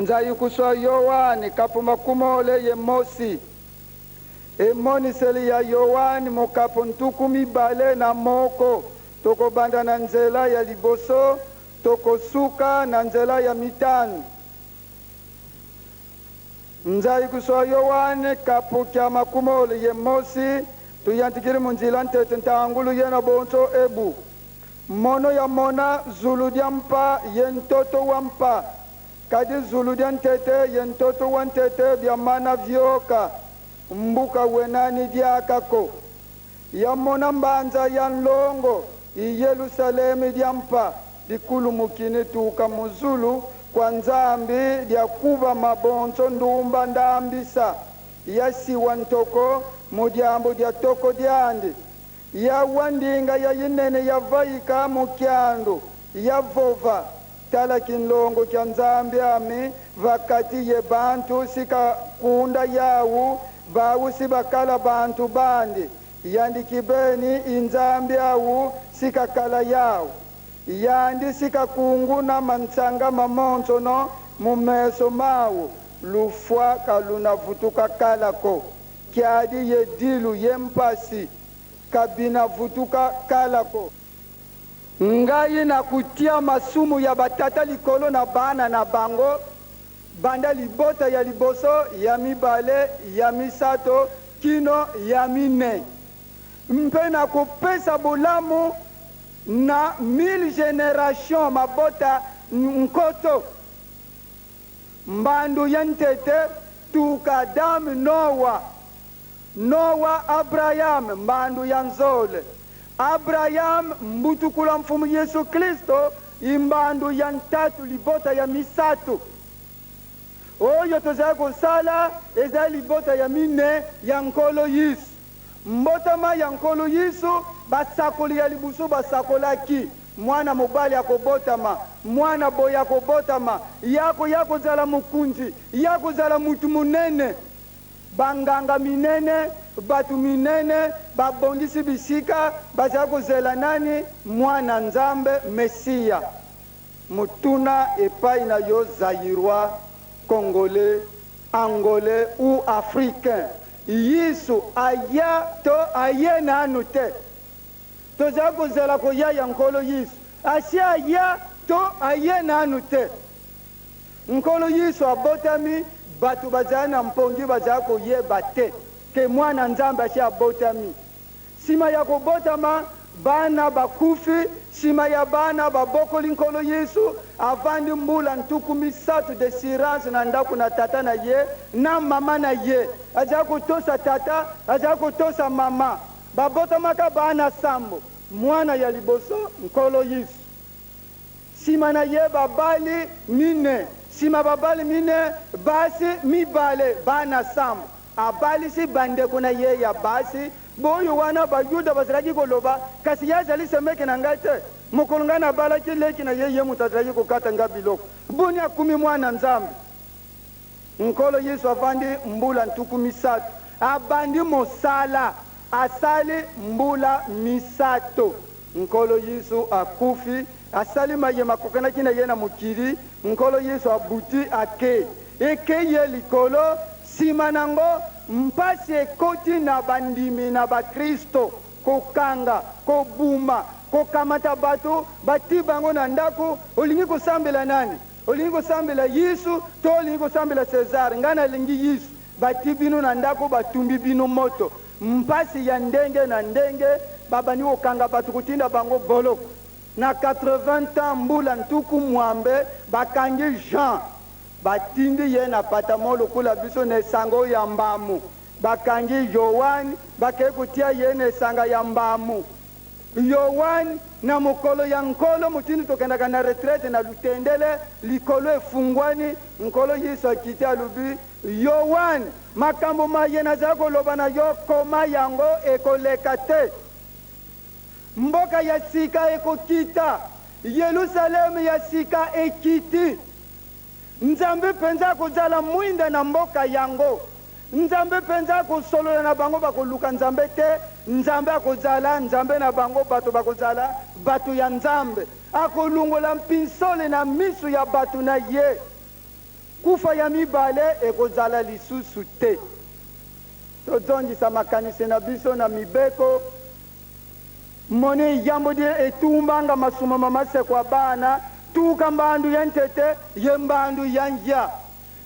Nzai kuswa Yoane kapu makumole ye mosi. Emoniseli ya Yoane mokapo 21, tokobanda na nzela ya liboso, tokosuka na nzela ya mitano. Nzai kuswa Yoane kapu kya makumole ye mosi, tuyantikili munzila ntete ntangulu ye na bonso ebu. Mono ya mona zulu dia mpa ye ntoto wa mpa, kadi zulu dia ntete ye ntoto wa ntete bia mana vyoka mbuka wenani diakako. Ya mona mbanza ya nlongo i Yelusalemi dia mpa dikulumukini tuka muzulu kwa Nzambi dia kuba mabonso ndumba ndambisa ya siwa ntoko mudiambu dia toko diandi. Ya wandinga ya yinene ya vaika mukyandu ya vova tala kinlongo kya Nzambi ami vakati ye bantu sika kunda yawu bawu si bakala bantu bandi yandi kibeni inzambi awu sika kala yawu yandi sika kunguna mansanga mamonsono mumeso mawu lufwa kalunavutuka kalako kyadi ye dilu ye mpasi kabina vutuka kalako. Ngai nakutia masumu ya batata likolo na bana na bango, banda libota ya liboso, ya mibale, ya misato, kino ya mine, mpe nakopesa bolamu na 1000 generation mabota nkoto. Mbandu ya ntete tuka Adamu Noa, Noa Abraham mbandu ya nzole, Abraham mbutukula mfumu Yesu Kristo imbandu ya ntatu libota ya misato. Oyo tozali kosala ezali libota ya mine ya Nkolo Yesu. Mbotama ya Nkolo Yesu, basakoli ya libusu basakolaki mwana mobali akobotama, mwana boye akobotama, yako ya kozala mokonzi, ya kozala mutu monene. Banganga minene, batu minene babongisi bisika bazali kozela nani? Mwana Nzambe Mesia. Motuna epai na yo Zaïrois, Congolais, Angolais ou Africain, Yesu aya to aye nanu te? Tozali kozela koya ya Nkolo Yesu. Asi aya to aye nanu te? Nkolo Yesu abotami, bato bazali na mpongi, bazali koyeba te ke mwana Nzambe asi abotami. Sima ya kobotama, bana bakufi, sima ya bana babokoli Nkolo Yesu, avandi mbula 30 de silence na ndako na tata na ye na mama na ye. Azali kotosa tata, azali kotosa mama. Babotamaka bana sambo, mwana ya liboso Nkolo Yesu. Sima na ye babali mine, sima babali mine basi mibale, bana sambo. Abalisi bandeko na ye ya basi. Boyo wana Bayuda bazalaki koloba, kasi ye azali semeki na ngai te. Mokolo ngai nabalaki leki na ye, ye moto azalaki kokata ngai biloko. Boni akumi mwana Nzambe? Nkolo Yesu avandi mbula 30, abandi mosala, asali mbula 3. Nkolo Yesu akufi, asali maye makokanaki na ye na mokili. Nkolo Yesu abuti ake, eke ye likolo. Sima nango mpasi ekoti na bandimi na bakristo, kokanga, kobuma, kokamata bato, bati bango na ndako. Olingi kosambela nani? Olingi kosambela Yesu to olingi kosambela César? Ngai nalingi Yesu. Bati bino na ndako, batumbi bino moto. Mpasi ya ndenge na ndenge, babandi kokanga bato, kotinda bango boloko. Na 80 ans, mbula 80, bakangi Jean, batindi ye na Patamo lokola biso na esanga oyo ya mbamu. Bakangi Yoane, bakei kotia ye na esanga ya mbamu. Yoane na mokolo ya Nkolo motindo tokendaka na retraite na Lutendele, likolo efungwani, Nkolo Yesu akiti alobi, Yoane, makambo maye nazali koloba na yo, koma yango, ekoleka te. Mboka ya sika ekokita, Yelusaleme ya sika ekiti. Nzambe mpenza akozala mwinda na mboka yango. Nzambe mpenza akosolola na bango, bakoluka Nzambe te. Nzambe akozala Nzambe na bango, bato bakozala bato ya Nzambe. Akolongola mpinsole na miso ya bato na ye. Kufa ya mibale ekozala lisusu te. Tozongisa makanisi na biso na mibeko. Moni yambo di etumbanga masuma ma masekwa bana, tuka mbandu ya ntete ye mbandu ya nja.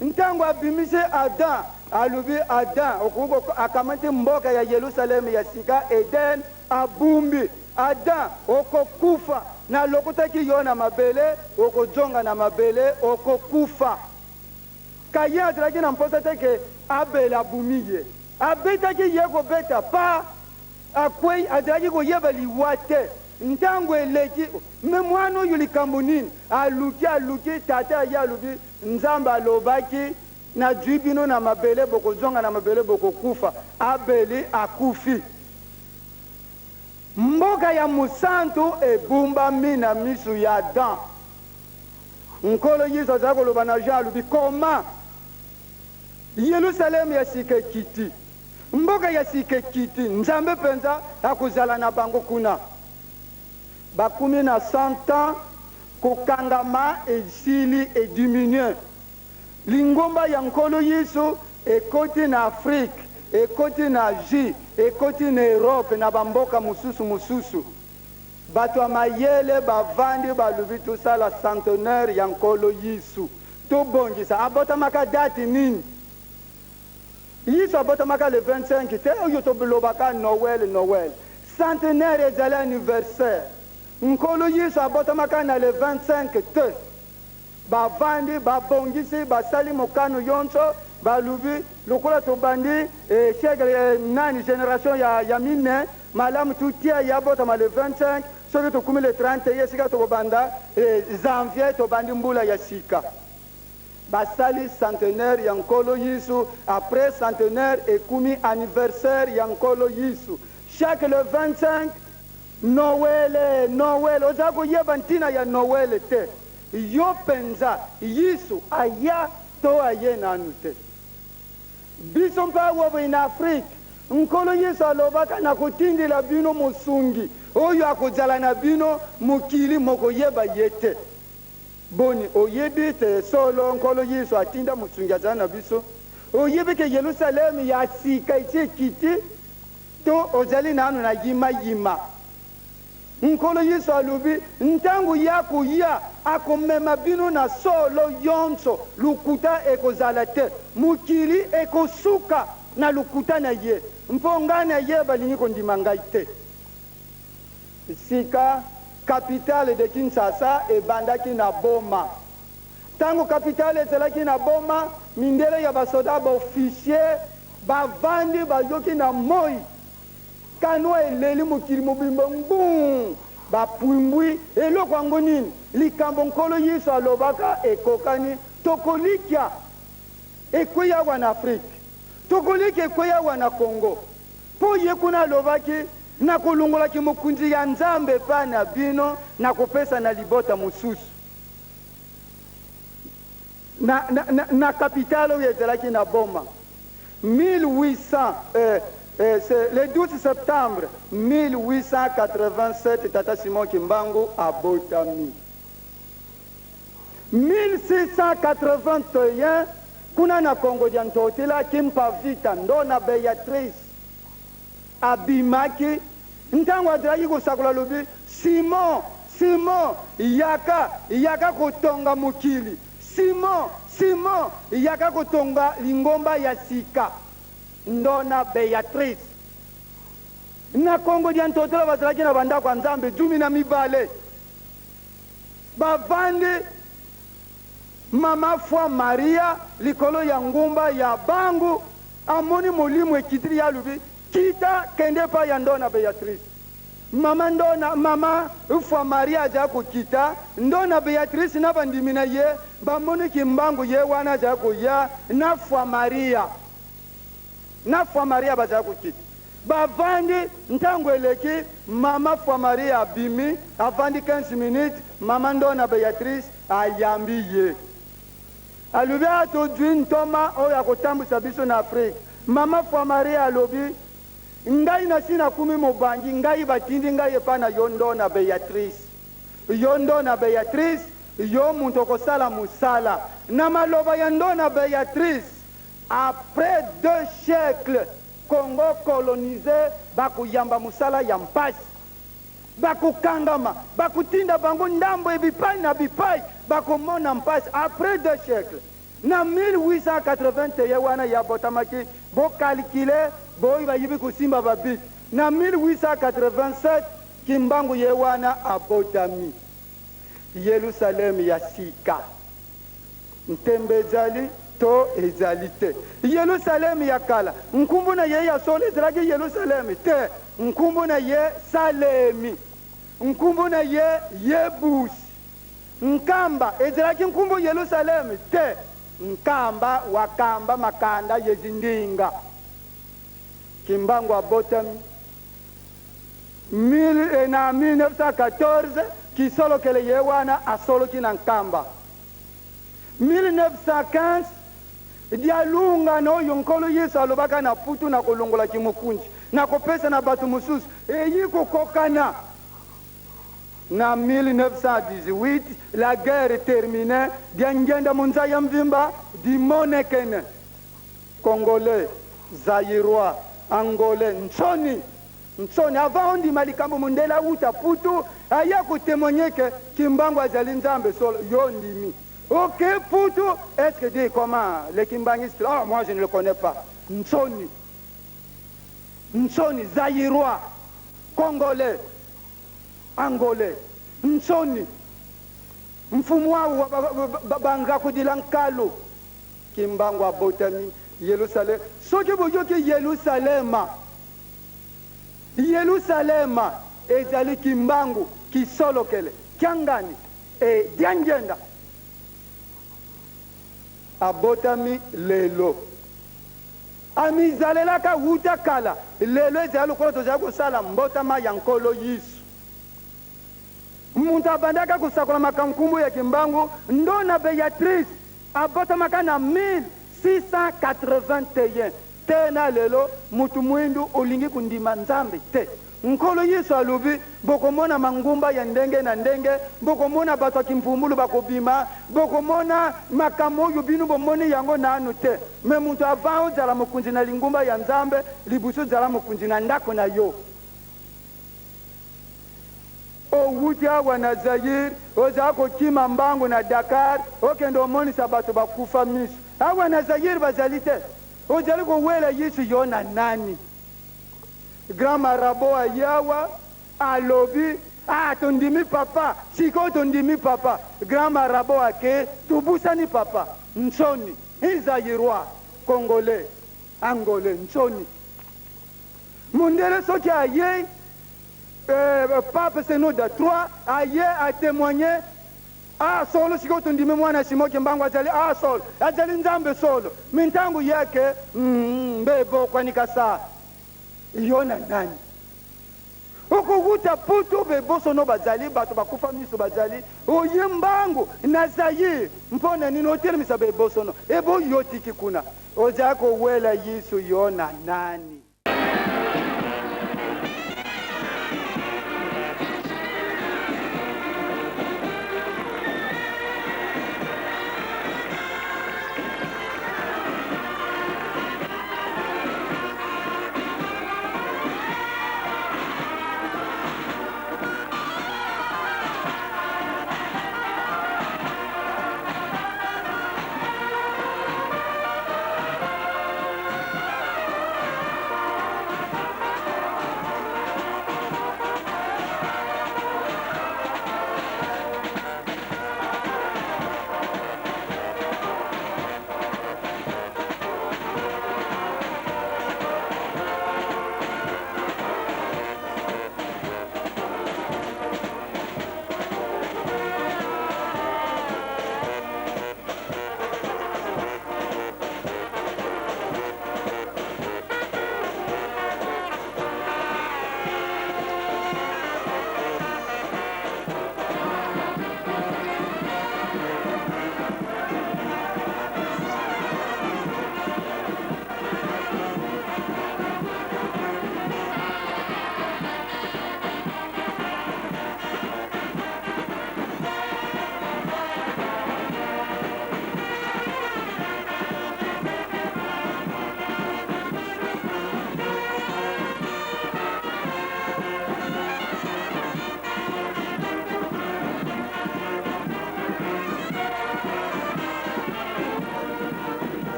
Ntango abimisi Adam, alobi Adam okoki akamati mboka ya Yelusaleme ya sika, Eden, abumbi Adam okokufa, nalokotaki yo na mabele, okozonga na mabele, okokufa. Kaye azalaki na mposa te ke Abele abumi ye, abetaki ye kobeta pa akwei, azalaki koyeba liwa te. Ntango eleki, me mwana oyo likambo nini? Aluki, aluki, tata ye alobi, Nzambe alobaki, nazwi bino na mabele, bokozonga na mabele, bokokufa. Abeli akufi. Mboka ya mosantu ebumbami na miso ya Adam. Nkolo Yesu azali koloba na Jean, alobi, koma Yelusaleme ya sika ekiti, mboka ya sika ekiti, Nzambe mpenza akozala na bango kuna. Bakumi na 100 ans, kokangama esili, ediminue. Lingomba ya Nkolo Yesu ekoti na Afrique, ekoti na Asie, ekoti na Europe na bamboka mosusu mosusu. Bato ya mayele bavandi balobi tosala centenaire ya Nkolo Yesu, tobongisa. Abotamaka date nini? Yesu abotamaka le 25 te, oyo tolobaka Noël, Noël. Centenaire ezali anniversaire. Nkolo Yesu abotamaka na le 25 te. Bavandi, babongisi, basali mokano yonso, balobi lokola tobandi siècle nani generation ya mine, malamu tutia ye abotama le 25, soki tokumi le 31 esika tokobanda janvier tobandi mbula ya sika. Basali centenaire ya Nkolo Yesu, après centenaire ekumi anniversaire ya Nkolo Yesu. Chaque le 25 Noël, Noël, oza koyeba ntina ya Noël te. Yo mpenza Yesu aya to aye nanu te. Biso mpe awa boye na Afrique, Nkolo Yesu alobaka na kotindela bino mosungi oyo akozala na bino mokili mokoyeba ye te. Boni oyebi te solo Nkolo Yesu atinda mosungi azala na biso? Oyebi ke Yelusaleme ya sika esi ekiti to ozali nanu na yima-yima? Nkolo Yesu alobi, ntango ye akoya, akomema bino na solo yonso, lokuta ekozala te. Mokili ekosuka na lokuta na ye, mpo ngai na ye balingi kondima ngai te. Sika, capitale de Kinshasa ebandaki na Boma. Ntango capitale ezalaki na Boma, mindele ya basoda baofficier bavandi bayoki na moi kano eleli mokili mobimba ngbuu, bapwimbwi eloko yango nini? Likambo Nkolo Yesu alobaka ekokani, tokolikia ekwei awa na Afrique, tokolikia ekwei awa na Congo. Mpo ye kuna alobaki, nakolongolaki mokonzi ya Nzambe epai na bino, nakopesa na libota mosusu. Na capitale oyo ezalaki na Boma, 1800, c'est le 12 septembre 1887, Tata Simon Kimbangu abotami. 1681 kuna na Kongo dia Ntotila, Kimpa Vita Ndona Beatrice abimaki. Ntango azalaki kosakola alobi, Simon, Simon, yaka, yaka kotonga mokili. Simon, Simon, yaka kotonga lingomba ya sika. Ndona Beatrice. Na Kongo dia Ntotila bazalaki na bandako ya Nzambe 12. Bavandi Mama Foi Maria likolo ya ngumba ya bangu, amoni molimo ekitili ye, alobi, kita kende epai ya Ndona Beatrice. Mama Ndona, Mama Foi Maria azali kokita, Ndona Beatrice na bandimi na ye bamoni Kimbangu ye wana azali koya na Foi Maria. Na Foi Maria bazali kokita. Bavandi, ntango eleki, Mama Foi Maria abimi, avandi 15 minutes, Mama Ndona Beatrice ayambi ye. Alobi, ah, tozwi ntoma oyo akotambwisa biso na Afrique. Mama Foi Maria alobi, ngai nasi nakumi mobangi, ngai batindi ngai epai na yo Ndona Beatrice. Yo Ndona Beatrice, Yo muntu okosala mosala. Na maloba ya Ndona Beatrice, après deux siècles Congo colonise bakoyamba mosala ya mpasi. Bakokangama, bakotinda bango ndambo e bipai na bipai, bakomona mpasi après deux siècles. Na 1881 wana ye abotamaki, bo calculer boyi bayibi kosimba ba bic. Na 1887 Kimbangu ye wana abotami. Yelusaleme ya sika. Ntembe ezali to ezali te? Yelusaleme ya kala, nkombo na ye ya solo ezalaki Yelusaleme te. Nkombo na ye Salemi. Nkombo na ye Yebusi. Nkamba ezalaki nkombo Yelusaleme te. Nkamba wakamba makanda ye zindinga. Kimbangu abotami na 1914, kisolokele ye wana asoloki na Nkamba. 1915, Dialungana oyo Nkolo Yesu alobaka na putu na kolongola kimokunji, na kopesa na bato mosusu, eyi kokokana. Na 1918, la guerre terminee, Diangienda Munzaya Mvimba dimonekene. Congolais, Zaïrois, Angolais, nsoni, nsoni. Avant ondima likambo mundele awuta putu aya ko temoigner que Kimbangu azali Nzambe solo, yo ondimi. Ok putu, est-ce que dit comment le kimbanguiste oh moi je ne le connais pas. Nsoni. Nsoni, Zaïrois, Congolais, Angolais, nsoni. Mfumu awu wa ba ba nkalu. Kimbangu abotami Yelusaleme. Soki boyoki Yelusalema, Yelusalema ezali Kimbangu, Kisolokele, Kiangani et Diangienda. Abotami lelo. Amizalelaka wuta kala. Lelo ezali lokola tozali kosala mbotama ya Nkolo Yesu. Muntu abandaka kosakola makambo nkombo ya Kimbangu, Ndona Beatrice abotamaka na 1681. Tee na lelo mutu muindu olingi kondima Nzambe te. Nkolo Yesu alobi, bokomona mangumba ya ndenge na ndenge, bokomona bato ya kimvumbulu bakobima, bokomona makambo oyo bino bomoni yango nanu te. Mais mutu avant ozala mokonzi na lingumba ya Nzambe, liboso ozala mokonzi na ndako na yo. Owuti awa na Zaïre, oza kokima mbangu na Dakar, okende omonisa bato bakufa miso. Awa na Zaïre bazali te. Ozali kowela Yesu yo na nani? Grand marabout aye awa, alobi, ah tondimi papa, sikoyo tondimi papa. Grand marabout ake, tobusani papa. Nsoni, un Zaïrois, Congolais, Angolais, nsoni. Mundele soki aye, Pape Senoda 3 aye a temoigner, ah solo sikoyo tondimi mwana Simon Kimbangu azali, ah solo azali Nzambe solo. Mais ntango ye ake, mbebo kwanika sa yo na nani? Okowuta poto bebosono bazali bato bakufa miso bazali oye mbangu na Zaïre mpo na nini otelemisa bebosono ebo yo tiki kuna oza kowela Yesu yo na nani?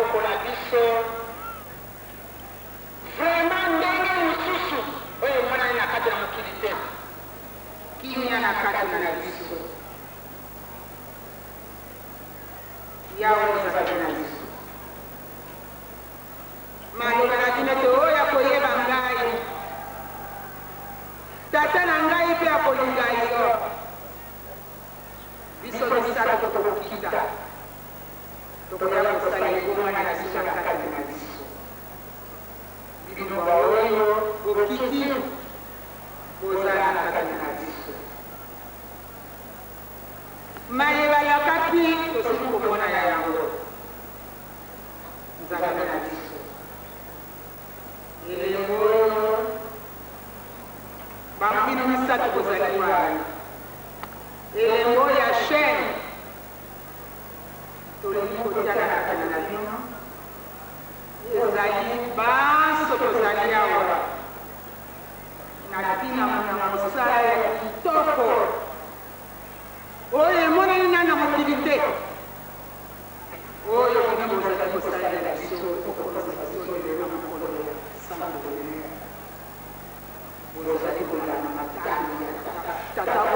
maboko na biso. Vraiment ndenge mosusu oyo emonani na kati na mokili te. Kimia na kati na biso. Yawe Nzambe na biso. Maloba na bino te oyo akoyeba ngai, Tata na ngai mpe akolinga yo. Biso misato tokokita, tokoya kosala libunga na biso na kati na biso. Bino baoyo bokiti, bozala na kati na biso. Maye balakaki, tosili komona yango. Nzambe na biso. Elembo oyo, bino misato bozali wana. Elembo ya chaine tolingi kotia na kati na bino ezali banso tozali awa na ntina na mosala ya kitoko oyo emonani nanu na mokili te. Oyo bino bozali kosalela biso bokomisa biso lelo mokolo ya Sango Bonheur. Bozali kolanda matangi ya Tata.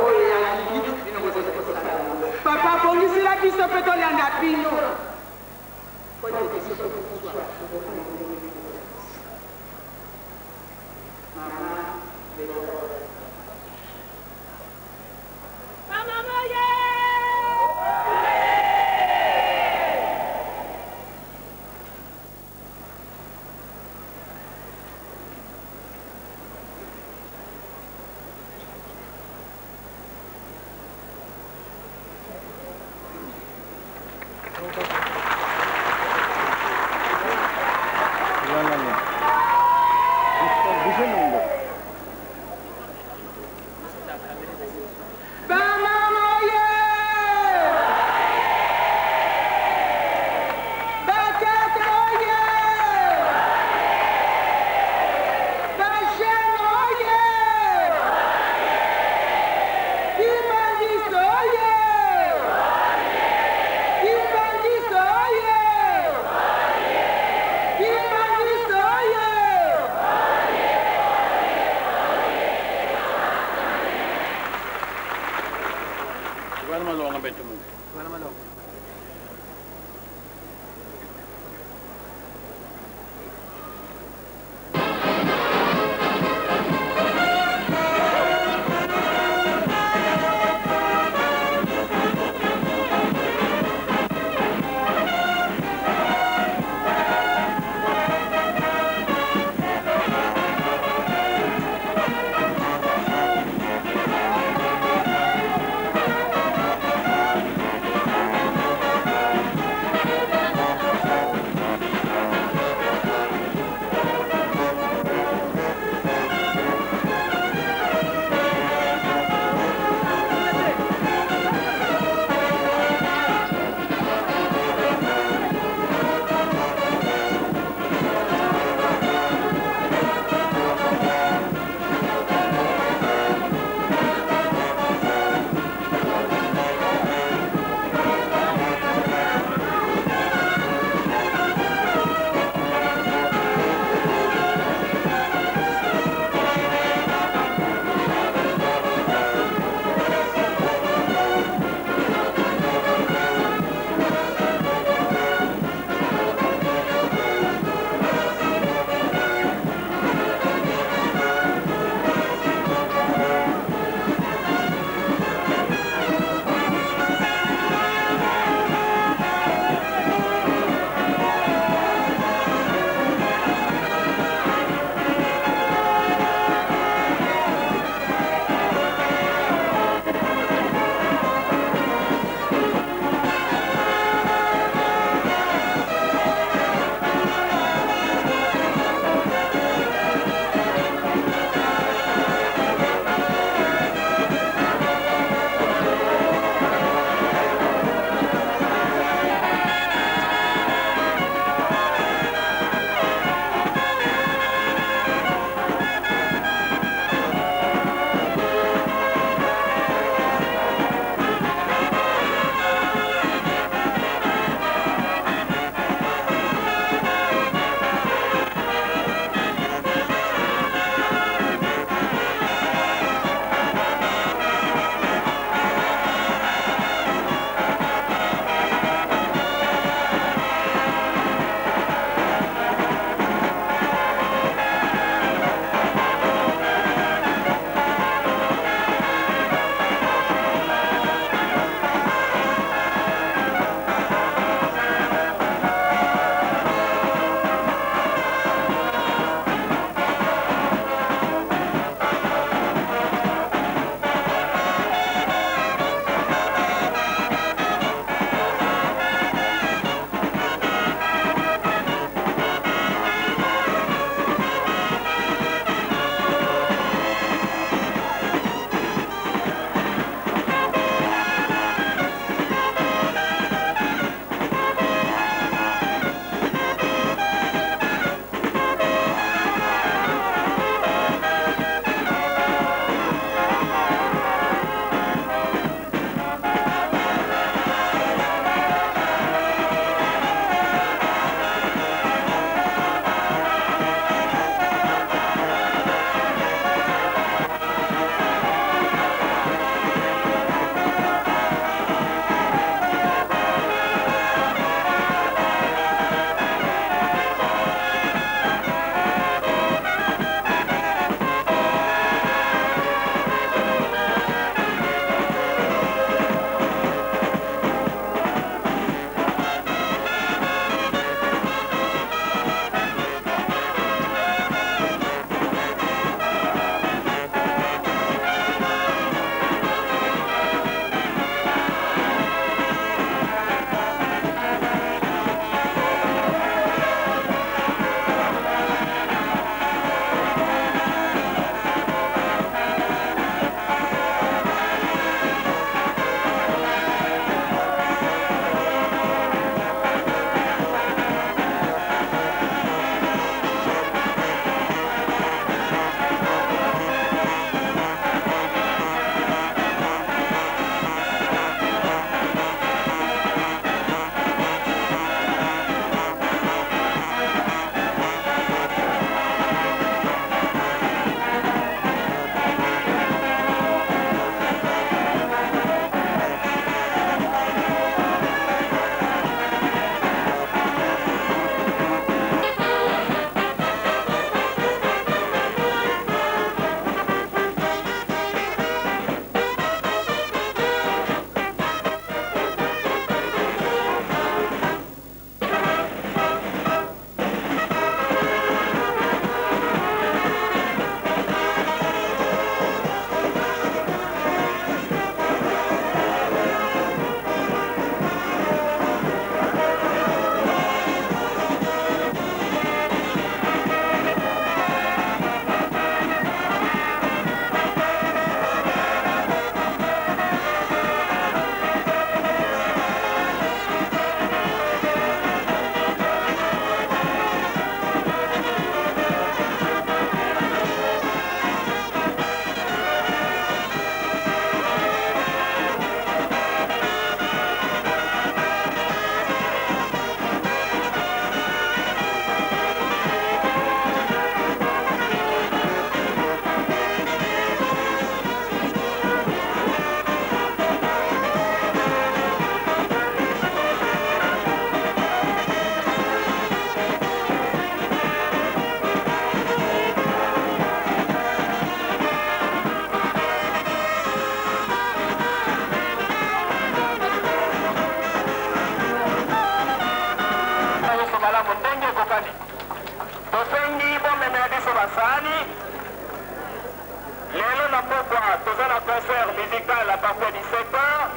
pokwa toza na concert musical à partir ya 17 heures.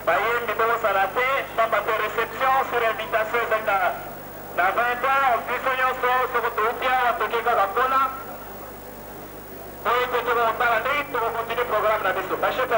Bayembi bobosana te, pamba te reception sur invitation ezali na na 20 heures. Biso nyonso soko touti awa toke kaka kuna po ete tokotala ndenge tokocontinue programme na biso. Ba chef